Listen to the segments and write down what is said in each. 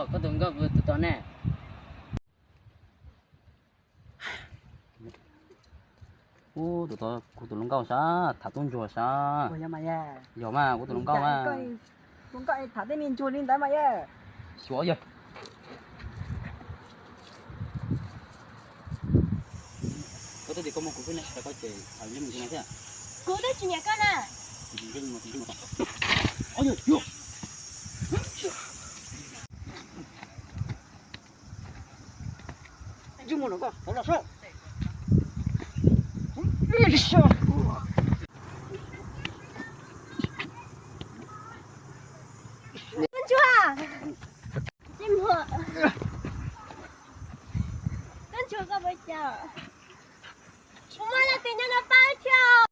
Koj tus hluas nkauj puas tus tod ne? Ub, tus tod kuv tus hluas nkauj sas, tham tub ntsuag sas. Yog mas, kuv tus hluas nkauj mas. Hluas nkauj tham tej me ntsuag li ntawd mas yog. Suav yog. Koj twb tias koj muaj kuv xwb ne, koj ces nyob mus ntsis no thiab. Kuv twb tsis nyiam koj na. Ntsis mus no koj los so. Tub ntsuag, tub ntsuag koj puas cas? Kuv muaj leej twg nyob no pab thiab.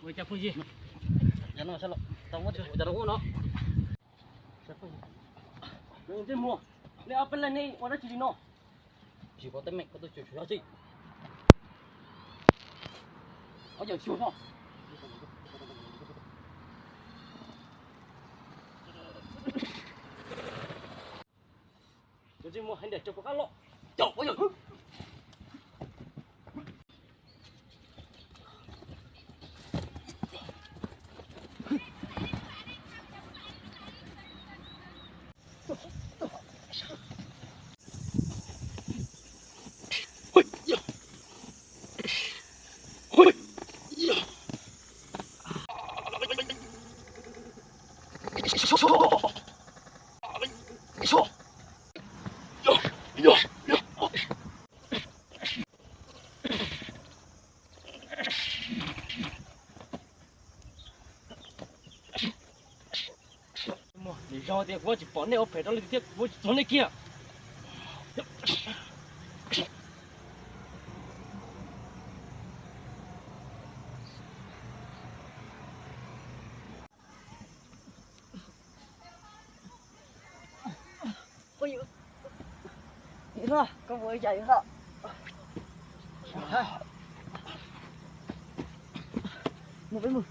Ua cas phooj ywg, tau muab tsis ua cas rau ub no. Ntsej muag, nej ob peb leeg nej ua dab tsi li no? Tsis paub teeb meem koj tuaj cuag tshuav yog tsi? Ob yawm xyuas no. Cov ntsej muag hais ntiam rau kuv qab los. Caum ob yawm. Nim zog tias kuv tsis pom nej ua phem rau leej twg thiab kuv tsis txog nej kiag. Yawm Hlob, koj mus ua cas Yawm Hlob? Mus peb mus.